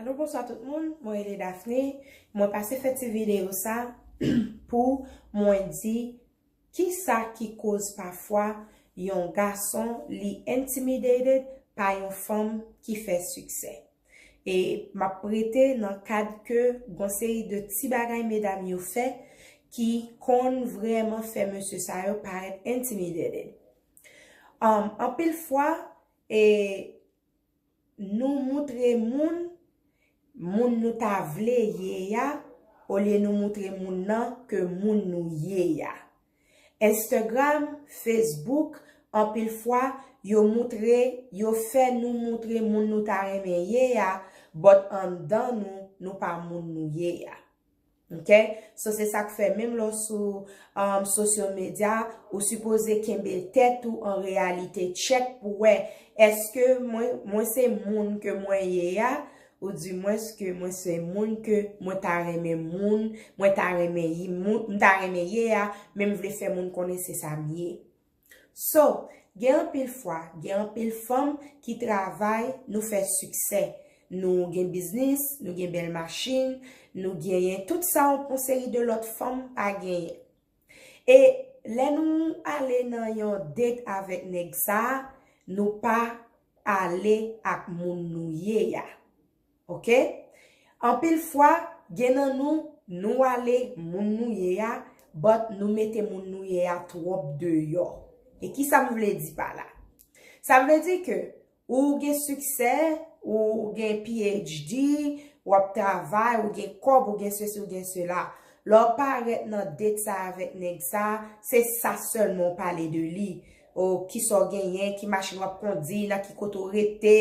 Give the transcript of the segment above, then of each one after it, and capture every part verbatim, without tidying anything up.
Alo, bonswa tout moun, mwen rele Daphné. Mwen pase fè ti videyo sa pou mwen di kisa ki koz pafwa yon gason li intimidated pa yon fanm ki fè siksè. E m ap rete nan kad ke gon seri de ti bagay medam yo fè ki konn vrèman fè mesye sa yo parèt intimidated. Um, anpil fwa, e nou moutre moun, moun nou ta vle ye a, olye nou moutre moun nan ke moun nou ye a. Instagram, Facebook, anpil fwa, yo moutre, yo fè nou moutre moun nou ta renmen ye a, but anndan nou, nou pa moun nou ye a. Ok? So, se sa k fè, menm lè w sou um, social media, ou sipoze kenbe tèt ou an reyalite, tchèk pou wè, èske mwen, mwen se moun ke mwen ye a, ou di mwen ke mwen se moun ke mwen ta renmen moun, mwen ta renmen yi moun, m ta renmen ye a, men m vle fè moun konnen se sa m ye. So, gen anpil fwa, gen anpil fanm ki travay, nou fè siksè. Nou gen biznis, nou gen bèl machin, nou genyen tout sa yon, yon seri de lòt fanm pa genyen. E lè nou ale nan yon date avèk nèg sa, nou pa ale ak moun nou ye a. Ok? Anpil fwa, gen nan nou, nou ale moun nou ye a, but nou mete moun nou ye a twòp deyò. E kisa m vle di pa la? Sa vle di ke ou gen siksè, ou gen P H D, w ap travay, ou gen kòb, ou gen sesi, ou gen sela. Lè w parèt nan date sa avèk nèg sa, se sa sèlman w pale de li. O, kisa w genyen, ki machin w ap kondi, nan ki kote w rete,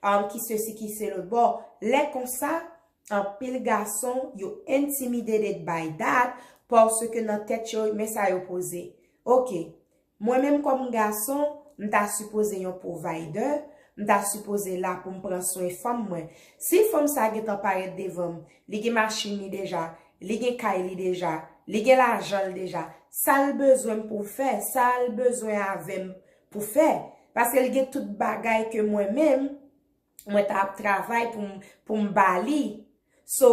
um, ki sesi, ki selot. Bon, lè konsa, anpil gason, yo intimidated by that, paske nan tèt yo, men sa yo poze. Ok, mwen menm kòm gason, m ta sipoze yon provider, m ta sipoze la pou m pran swen fanm mwen. Si fanm sa gentan parèt devan m, li gen machin li deja, li gen kay li deja, li gen lajan l deja, sa l bezwen m pou fè, sa l bezwen avè m pou fè. Paske l gen tout bagay ke mwen menm, mwen ta ap travay pou m, pou m ba li. So,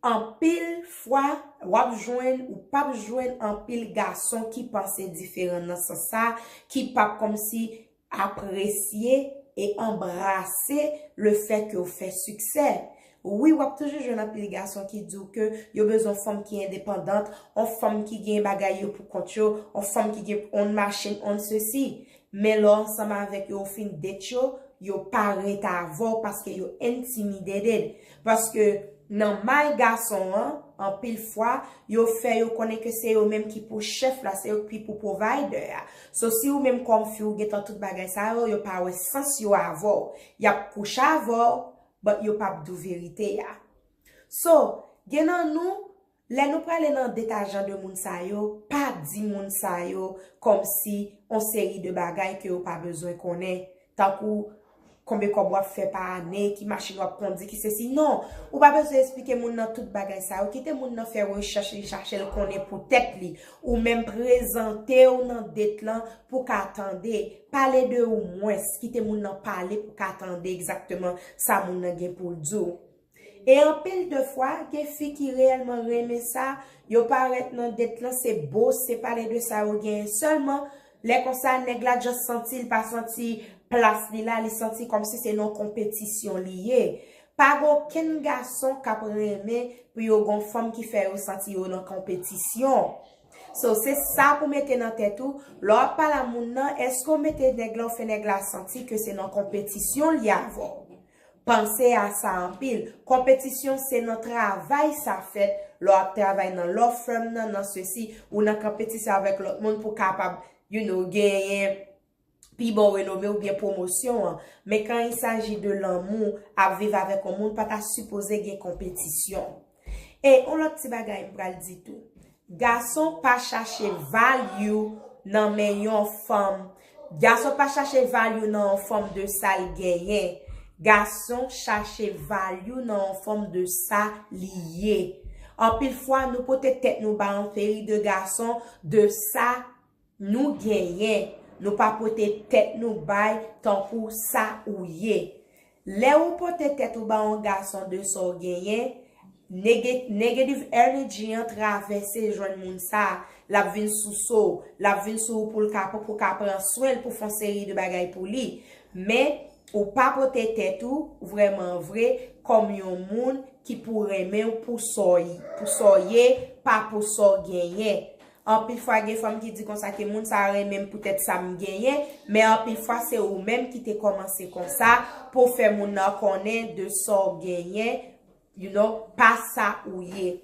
anpil fwa, w ap jwenn, ou p ap jwenn anpil gason ki panse diferan nan sans sa, ki p ap kòmsi apresye e anbrase le fè ke w fè siksè. Wi, w ap toujou jwenn anpil gason ki di w ke yo bezwen yon fanm ki endepandant, yon fanm ki gen bagay yo pou kont yo, yon fanm ki gen yon machin, yon sesi. Men lè w ansanm avèk yo, ou fin date yo, yo pa ret avè w paske yo intimidated. Paske nan may gason an, anpil fwa, yo fè yo konnen ke se yo menm ki pou chèf la, se yo ki pou provider a. So, si ou menm kòm fi, ou gentan tout bagay sa yo, yo pa wè sans yo avè w. Y ap kouche avè w, but yo p ap di w verite a. So, gen nan nou, lè nou prale nan date a jan de moun sa yo, pa di moun sa yo kòmsi on seri de bagay ke yo pa bezwen konnen, tankou konbyen kòb w ap fè pa ane, ki machin w ap kondi, ki sesi. Non, ou pa bezwen eksplike moun nan tout bagay sa yo. Kite moun nan fè rechèch li, chache l konnen pou tèt li. Ou menm prezante w nan date lan pou ka tande. Pale de ou mwens. Kite moun nan pale pou ka tande egzakteman sa moun nan gen pou l di w. E anpil de fwa, gen fi ki reyèlman renmen sa, yo parèt nan date lan, se boast, se pale de sa yo genyen sèlman. Lè konsa, nèg la just santi l pa santi plas li la, li santi kòmsi se nan konpetisyon li ye. Pa gen okenn gason k ap renmen pou yo gen yon fanm ki fè yo santi yo nan konpetisyon. So, se sa pou mete nan tèt ou. Lè w ap pale a moun nan, èske w mete nèg la, ou fè nèg la santi ke se nan konpetisyon li avè w? Panse a sa anpil. Konpetisyon se nan travay sa fèt. Lè w ap travay nan law firm nan, nan sesi, ou nan konpetisyon avèk lòt moun pou kapab, you know, genyen pi bon renome oubyen pwomosyon an. Men quand il s'agit de lanmou, ap viv avèk yon moun, pa ta sipoze gen konpetisyon. E yon lòt ti bagay m pral di tou. Gason pa chache value nan men yon fanm. Gason pa chache value nan yon fanm de sa l genyen. Gason chache value nan yon fanm de sa li ye. Anpil fwa, nou pote tèt nou ba yon seri de gason de sa nou genyen. Nou pa pote tèt nou bay tankou sa ou ye. Lè ou pote tèt ou ba yon gason de sa w genyen, nega- negative energy an travèse jwenn moun sa, l ap vin sou so, l ap vin sou ou pou l ka pou ka pran swen l, pou fè yon seri de bagay pou li. Men ou pa pote tèt ou vrèman vre kòm yon moun ki pou renmen w pou sa w ye, pou sa w ye, pa pou sa w genyen. Anpil fwa gen fanm ki di konsa ke moun sa renmen m poutèt sa m genyen, men anpil fwa se ou menm ki te kòmanse konsa pou w fè moun nan konnen de sa w genyen, you know, pa sa ou ye.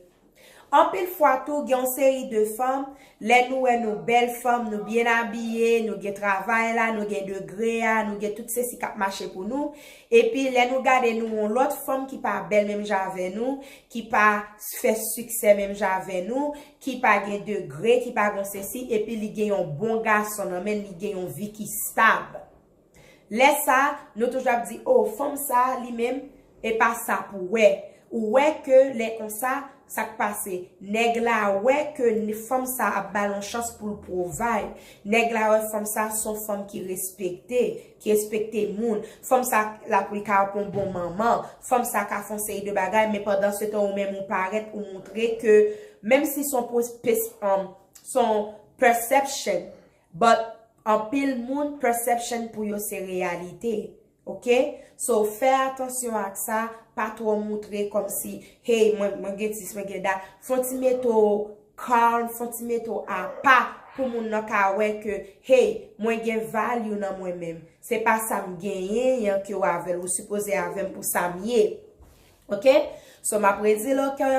Anpil fwa tou, gen yon seri de fanm, lè nou wè nou bèl fanm, nou byen abiye, nou gen travay la, nou gen degre a, nou gen tout sesi k ap mache pou nou, epi lè nou gade nou yon lòt fanm ki pa bèl menm jan avè nou, ki pa fè siksè menm jan avè nou, ki pa gen degre, ki pa gen sesi, epi li gen yon bon gason nan men l, li gen yon vi ki stab. Lè sa, nou toujou ap di, o, fanm sa, li menm, e pa sa pou wè. Ou wè ke lè konsa, sa k pase? Nèg la wè ke n- fanm sa ap ba l yon chans pou l pwovay. Nèg la wè fanm sa se yon fanm ki respekte, ki respekte moun. Fanm sa la pou l ka pran bon manman. Fanm sa ka fè yon seri de bagay, men pandan se tan ou menm ou parèt, ou montre ke menm si se yon pwos- pes- um, se yon perception, but anpil moun, perception pou yo se reyalite. Ok? So, fè atansyon ak sa, pa twò moutre kòmsi, hey, mwen, mwen gen sis, mwen gen dat. Fon ti mete w calm, fon ti mete w apa pou moun nan ka wè ke, hey, mwen gen value nan mwen menm. Se pa sa m genyen an ke w avè l, ou sipoze avè m pou sa m ye. Ok? So, m ap redi l ankò,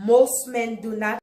most men do not